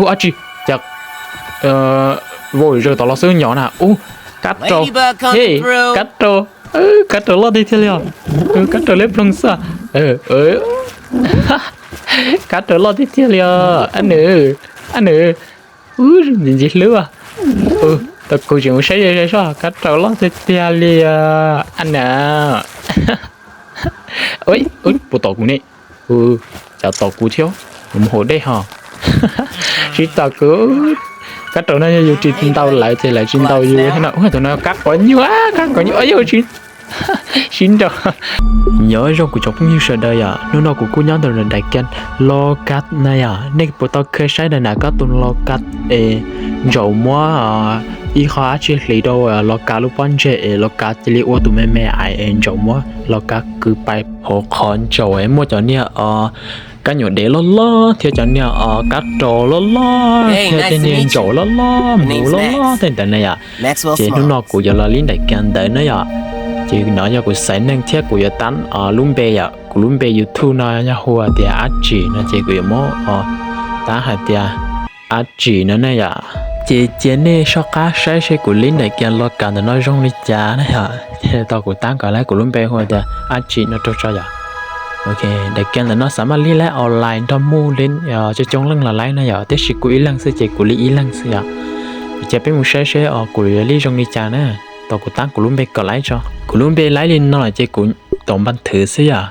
Ub, dab tsi? Cas vau zawg tom los xwb nyom na. Ub, kab raus. Hej, kab raus. Kab raus loj tiag tiag li os. Kab raus liab ploog xwb. Kab raus loj tiag tiag li os. Ab nws, ab nws. Ub, ntxim ntxim hlub. Tau kuv tseem mus saib ze ze soj, kab raus loj tiag tiag li os. Ab na. Puas tom kuv ne? Cas tom kuv thiab, mus haus dej ho. Tsis tom kuv. Kab raus no yog yus ris ntaus lawv ces lawv tsis ntaus yus thiab no. Ub, tus no kab quav nyuaj, kab quav nyuaj, yog tsis, sib nraus. Nyob zoo kuv cov phooj ywg sawv daws yom, hnub no kuv kuj nyob ntawm daim kiab Loj Kas na yom. Nej puas tau kheev saib daim na kab tus Loj Kas es ntsaum muab ib qho dab tsi hliv rau Loj Kas lub pob ntseg es Loj Kas cia li ua tus me me aiv es ntsaum muab Loj Kas kwv pais hauv qhov ntsaum es muaj cov niag kab nyuam dev loj loj thiab cov niag kab raus loj loj thiab tej niag ntsaum loj loj mus loj loj tej ntawd na yom. Ces hnub no kuv yuav los li daim kiab ntawd na yom. Ces no yog kuv xaiv neeg thiab kuv yuav tab lub npe yom, kuv lub npe YouTube no yog hu tias Ab Tsim no ces kuv yuav muab tab hais tias Ab Tsim no ne yom. Ces cia nej soj qab saib seb kuv li daim kiab Loj Kas ntawm no zoo li cas na yom. Ces tau kuv tab kom lawv kuv lub npe hu tias Ab Tsim no rau tso yom. Ok, daim kiab ntawm no xav maj li lawv online nrog muj li coob coob leej los laib na yom, tiam sis kuv ib leeg xwb ces kuv li ib leeg xwb yom. Ces peb mus saib seb os kuv yuav li zoo li cas na. Tau kuv tab kuv lub npe kom laib tso, kuv lub npe laib li no ces kuv tom npa thwv xwb yom.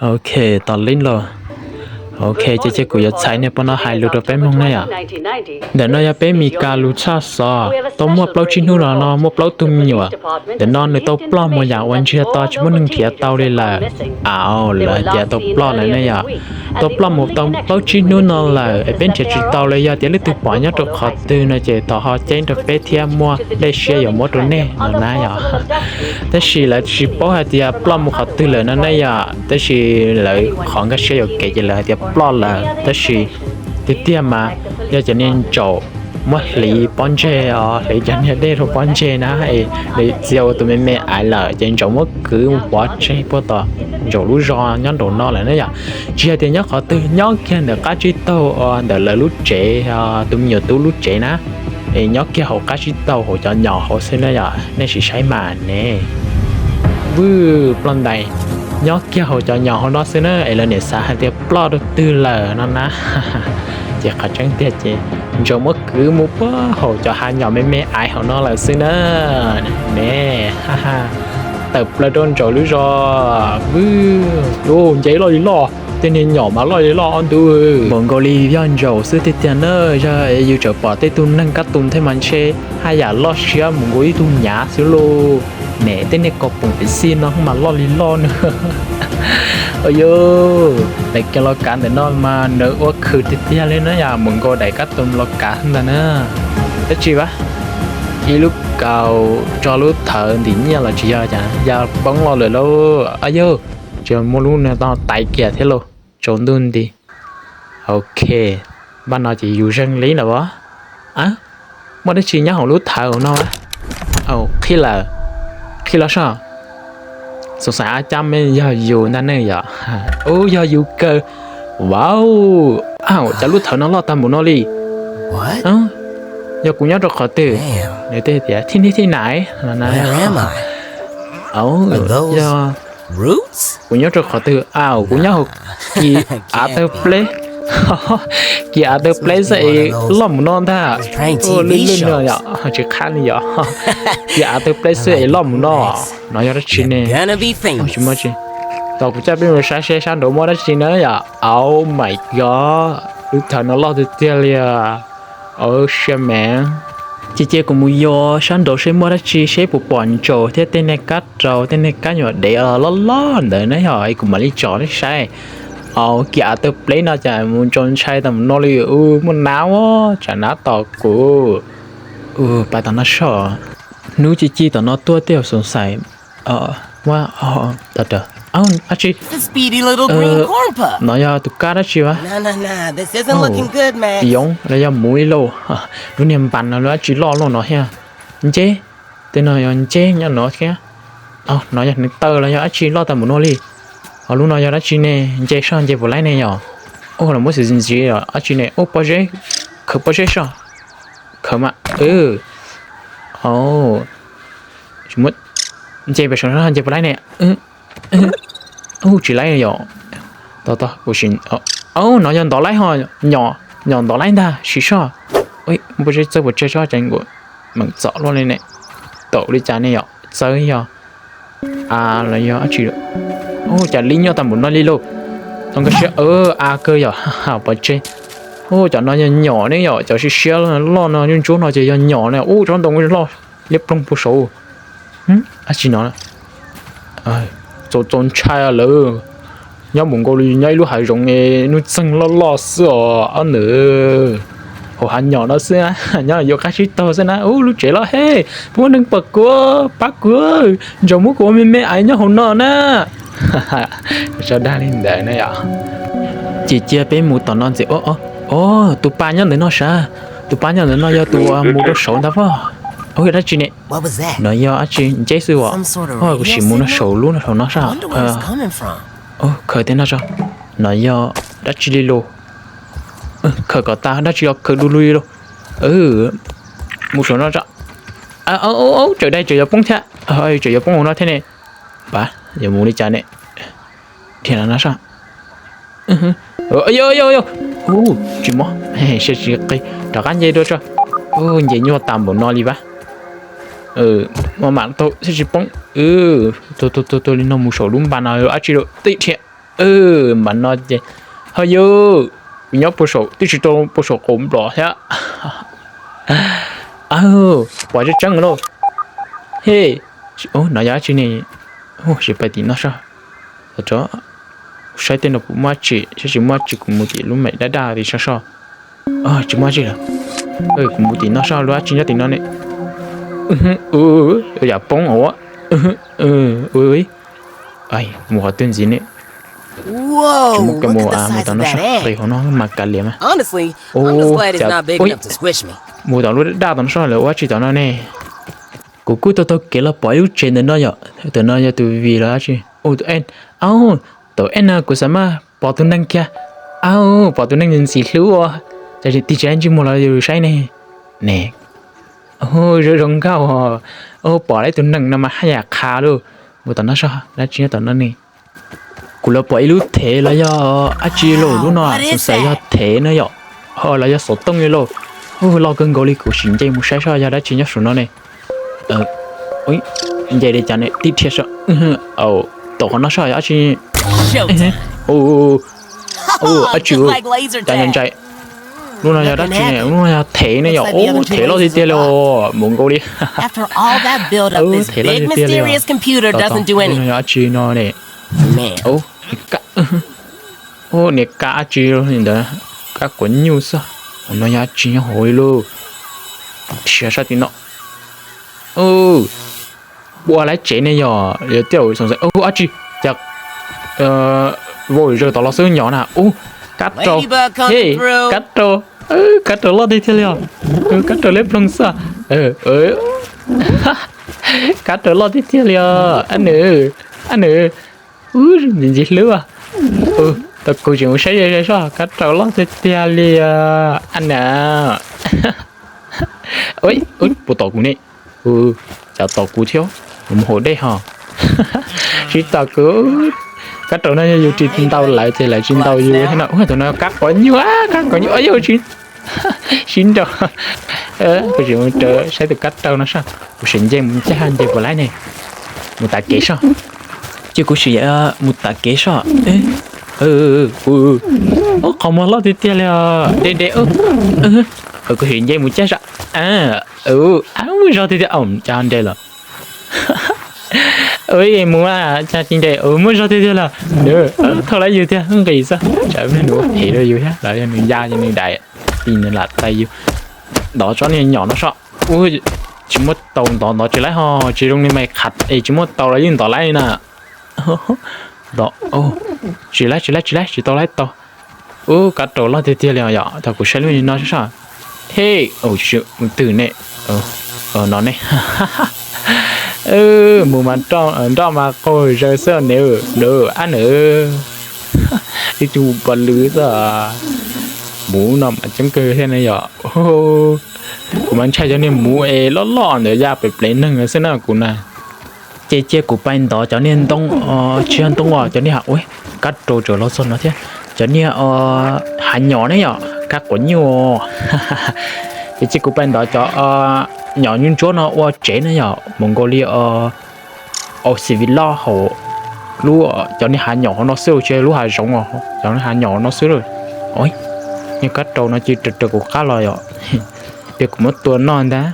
Ok, tom li los. Ok, ces ces kuv yuav txhais niag poj no hais lus rau peb mloog na yom. Ntawm no yog peb Mes Kas lus tshaj xov, tau muaj plaub tsib hnub no no muaj plaub tug me nyuam. Ntawm no nws tau ploj mus yam uas ntsiag to tsis muaj neeg nrhiav tau li lawm. Au, lawv hais tias tau ploj lawm ne yom. Tau ploj mus tau plaub tsib hnub no lawm es peb nrhiav tsis tau li, yog tias leej twg pom nyob rau qhov twg no ces thov ho ceeb rau peb thiab muaj dej siab yuav muab rau nej no na yom. Tab sis lawv tsis paub hais tias ploj mus qhov twg lawm no ne yom, tab sis lawv qhov nkag siab yuam kev ces lawv hais tias ploj lawm, tab sis tiag tiag mas yog cov niag ntsaum muab hliv pob ntseg os, hliv cov niag dej rau pob ntseg na es nws txia ua tus me me aiv lawm ces ntsaum muab kwv mus pov tseg puag tom ntsaum lub zos nyob nraum no lawm na yom. Tsis hais tias nyob qhov twg, nyob kiag ntawm qab tsib taug ntawm lawv lub tsev, tus me nyuam tub lub tsev na, es nyob kiag hauv qab tsib taug hauv cov nyom hauv xwb na yom, nej sim saib mas ne. Vwj, ploj ntais, nyob kiag hauv cov nyom hauv no xwb na es lawv niam xav hais tias ploj rau twg lawm no na. Ces qhov tseeb tiag ces ntsaum muab kwv mus puag hauv cov hav nyom me me aiv hauv no lawm xwb na. Ne, tawm plaws rau ntsaum lub zos. Vwj, nce loj li loj, tej niag nyom mas loj li loj ob ntu. Npaum nkaus li yog ntsaum xwb tiag tiag na, yog yus tseem pom tej tug neeg kab tus thiab mas ntshe haj yam loj siab mus nkaus ib tug nyav xwb lauj. Ne, tej niag kaus poom pes xij no mas loj li loj na. Au yog, daim kiab Loj Kas ntawm no mas nws ua khwv tiag tiag li na yom, mus nkaus daim kab tus Loj Kas ntag na. Dab tsi vas? Ib lub kaus tso lub thawv ntim nyiaj los tsis yog cas ya poob los lawm lauj. Au yog, tsis muaj lub no tau tais kiag thiab lauj, tsaus ntuj nti. Ok, npaj no ces yus zeeg li lawm as. Muaj dab tsi nyob hauv lub thawv no? Au, qhib lawm, qhib los soj. Xoom xaim ab cab me yog yus ntag ne yom. Ub, yog yus kawg. Vauv, au, cas lub thawv no loj tag npaum no li? Yog kuv nyob rau qhov twg? Nws teb tias thib niag thib nais no na. Yog kuv nyob rau qhov twg? Au, kuv nyob hauv kis av tawg pleb. Kis av tawg pleb xwb es loj mus no ntag. Lwj lwj no yom, tsis qab li yom. Kis av tawg pleb xwb es loj mus no. No yog dab tsi ne? Tsis muaj tsi. Tos kuv coj peb mus saib seb sab nraud muaj dab tsi na yom. Oh my god, lub thawv no loj tiag tiag li. Au, sia me. Ces cia kuv mus yos sab nraud seb muaj dab tsi, seb puas pom ntsaum thiab tej niag kab raus tej niag kab nyuam dev loj loj ntawd na yom, es kuv mam li tsom nej saib. Au, kis av tawg pleb no cas mus ntsaus ntshai tau mus no li. Muaj nab, tsam nab tom kuv. Pais tom no soj. Hnub ci ci tom no tuaj tej zaum xoom xaim muab, dab tsi? No yog tus kab dab tsi as? Yoov los yog muv ib lauj. Lub niag npas no lub dab tsi loj loj no thiab? Nceb. Tej no yog nceb nyob no thiab. No yog hneev taw los yog dab tsi loj tau mus no li? Ho lub no yog dab tsi ne? Nce soj nce puas laib ne yom? Ua los muab xim ntxiv dab tsi ne? Ua pob zeb. Khaws pob zeb soj. Khaws mas. Nce pem saum no nce puas laib ne? Tsis laib yom. Tau tau, kuv sim. Au, no yog ntov laib ho. Nyom ntov laib ntag, siv soj. Muaj pob zeb txawb puas tsawg soj ces kuv meem txom luaj li ne. Tau li cas ne yom, txawb yog a los yog dab tsi? Cas li nyuaj tag npaum no li lauj. Tau nkag siab, a kawg yom, pov tseg. Cov no yog nyom ne yom, cov siab siab loj no ntsuab ntsuab no ces yog nyom ne. Ub, tsob ntoo loj liab ploog puag saud. Dab tsi no? Txaus ntshai lawm. Nyob mus nkaus li nyob ib lub hav zoov es hnub txeeg loj loj xwb os ob nws. Hauv hav nyom no xwb, nyob yuav qab tsib taug xwb na. Ub, lub tsev loj he, puab muaj neeg pom kuv, pab kuv, ntsaum muab kuv ua me me aiv nyob hauv no na. Sawv dag li ntawd na yom. Ces cia peb mus tom no ntxiv. Tus pa nyob ntawm no sav, tus pa nyob ntawm no yog tus uas mus rau saud ntag pob. Ub, yog dab tsi ne? No yog dab tsi nceb xwb as? Kuv sim mus no saum lub no saum no sab. Khaws tej no tso. No yog dab tsi li lauj? Khaws kom tas dab tsi los khaws du lug li lauj. Mus saum no tso. Tseem dai, tseem yuav poob thiab. Tseem yuav poob hauv no thiab ne. Pab, yuav mus li cas ne? Dhia no sab. Tsis mob, siab tsis qis, rov qab nce dua tso. Nce nyuaj tas npaum no li pab. Maj mam taug thiaj tsis poob. Tuag tuag tuag li no mus saum lub npas no dab tsi lawm tib dhia. Npas no ces, ho yus, kuv nyob puag saum twb tsis tau puag saum qaum nplog thiab. Pom tseeb tseeb lauj. He, no yog dab tsi ne? Sim pais tim no sab. Saib tej no puas muaj dab tsi, saib tsis muaj dab tsi kuv mus tim lub me dab daj tim sab sab. Tsis muaj dab tsi lawm. Kuv mus tim no sab, lub dab tsi nyob tim no ne? Yam poob os. Mus qhov twg ntxiv ne? Mus tom no sab, qis hauv no mas kav liam mas. Mus tom lub daj tom no sab lawm ua dab tsi tom no ne? Kuv kuj taug taug kev los pom ib lub tsev ntawm no yom. Tus no yog tus Vim los dab tsi? Tus N, au, tus N no kuv xav mas pom tus neeg kiag. Au, pom tus neeg ntxim hlub ua, cas tig tsis hais ntsej muag los yus saib ne. Ne, zoo zoo nkauj. Pom ib tug neeg no mas haj yam qhav lauj. Mus tom no sab, dab tsi nyob tom no ne? Kuv los pom ib lub thev los yog dab tsi lauj, lub no xav xav yog thev no yom, ho los yog xov tooj li lauj. Loj kawg nkaus li, kuv sim nce mus saib seb yog dab tsi nyob saum no ne. Nce li cas ne, tib dhia sab. Tom qhov no sab yog dab tsi? Dab tsi? Cas ntsais ntsais. Lub no yog dab tsi ne? Lub no yog thev ne yom. Ub, thev loj tiag tiag li os, mus nkaus li. Thev loj tiag tiag li os. Lub no yog dab tsi no ne? Niag kab dab tsi ntawd, kab quav nyuj xwb. Ub, no yog dab tsi nyob hauv li lauj? Dhia sab tim no. Ua lawv tsev ne yom, yog tias xoo xav ua dab tsi, cas vau zaws tom los xwb nyom na. Ub, kab raus, kab raus, kab raus loj tiag tiag li os. Kab raus liab ploog xwb. Kab raus loj tiag tiag li os, ab nws, ab nws. Ub, ntxim ntxim hlub. Tau kuv tseem mus saib ze ze soj, kab raus loj tiag tiag li os, ab na. Puas tom kuv ne? Cas tom kuv thiab, mus haus dej ho. Tsis tom kuv. Kab raus no yog yus ris ntaus lawv ces lawv tsis ntaus yus thiab no. Ub, tus no kab quav nyuj, kab quav nyuj, yog tsis, sib nraus. Kuv tseem mus raws saib tus kab raus no soj, kuv sim nce mus caij ha nce puas laib ne. Mus tav kev soj, ces kuv sim mus tav kev soj. Ub, qhov muag loj tiag tiag li os, de de. Kuv sim nce mus caij soj. Muaj zog tiag tiag, cas nres lawm. Mus cas tsis nres, muaj zog tiag tiag lawm. Nws thauj laib yus tiag nqis xwb, tsam nws ua phem rau yus thiab los yog nws ya ces nws daim ti nws lam txais yus. Ntov tsob niag nyom no soj. Ub, tsis muab tau ntov, ntov tsis laib ho, tsis zoo li me qhav es tsis muab tau los yeej ntov laib li na. Ntov, tsis laib, tsis laib, tsis laib, tsis tau laib tau. Ub, kab raus loj tiag tiag li os yom, thaum kuv saib lub no soj. He, mus twg ne? No ne. Mus mas nroj mas qaug zaws xwb ne, ab nws. Ib tug pov lwm xwb. Muv no mas coob kawg thiab ne yom. Kuv mas ntshai cov niag muv es loj loj ntawd ya pem plev neeg xwb na kuv na. Ces cia kuv pais ntov cov niag ntoo, tsis yog ntoo os, cov niag, ua, kab raus tseem los txog no thiab. Cov niag hav nyom ne yom, kab quav nyuj. Ces cia kuv pais ntov cov nyom nyuj ntsuab no ua tsev na yom, mus nkaus li au xi vi loj hauv lub, cov niag hav nyom hauv no xwb, tsis yog lub hav zoov os, cov niag hav nyom hauv no xwb lawm. Niag kab raus no cia li raws kuv qab los yom. Ces kuv muab tua noj ntag.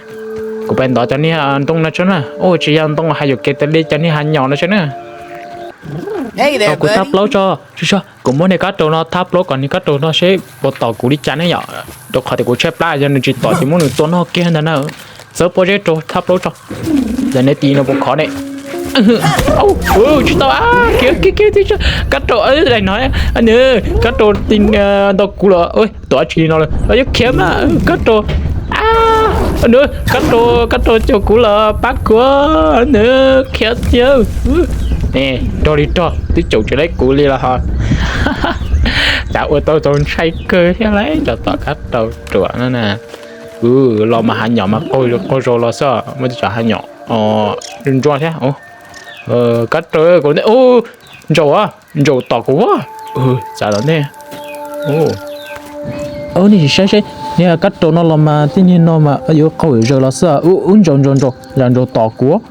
Kuv pais ntov cov niag ntoo no tso na. Ua tsis yog ntoo, hais yuam kev tas li, cov niag hav nyom no tso na. Thov kuv thab plaub tso. Kuv muab niag kab raus no thab plaub kom niag kab raus no seb puas tom kuv li cas ne yom. Rau qhov tias kuv tshaib plab, yog nws tsis tom ces muab nws tua noj kiag ntag na. Txawb pob zeb rau thab plaub tso. Yog neb tis no puas khov ne? Tsis tau, khiav kiag kiag tib tso. Kab raus, daim no, kab raus ti ntau kuv lawm, tuav tsis li no lawm, yuav khiav mas kab raus. Kab raus, kab raus caum kuv los pab kuv, nws khiav tiag. Rog li rog, twb caum tsis laib kuv li los ho. Cas ua tau txaus ntshai kawg thiab lauj, cov tom kab raus ruam no na. Los mas hav nyom mas qaug zaus los xwb, muaj tej cov hav nyom ntsuab thiab. Kab raus, ntsaum, ntsaum tom kuv. Txav tom ntej. Nej sim saib seb, niag kab raus no los mas tej niag no mas yuav qaug zaus los xwb. Ub, ntsaum ntsaum ntsaum, zam ntsaum tom kuv.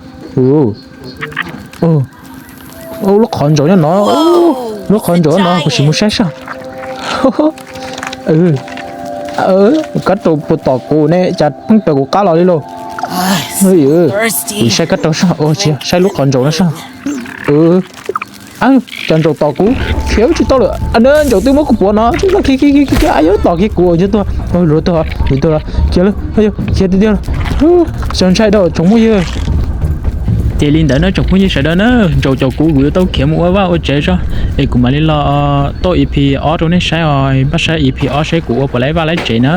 Lub qhov ntsaum nyob no, lub qhov ntsaum no kuv sim mus saib saib. Kab raus puas tom kuv ne, cas pheej raws kuv qab los li lauj. Kuv saib kab raus saib, tsis saib lub qhov ntsaum no saib. Cas ntsaum tom kuv, khiav tsis tau lawm. Ntsaum twb muab kuv puav no, a yuav tom kiag kuv, yuav tuag, yuav tuag, khiav tiag tiag. Txaus ntshai dhau tsoom phooj ywg. Ces li ntawd na tsoom phooj ywg sawv daws na, ntsaum caum kuv, kuv yuav tau khiav mus ua vaj ua tsev tso. Es kuv mam li los tuaj E P ob rau nej saib os, pab saib E P ob seb kuv ua puas laib vaj laib tsev na.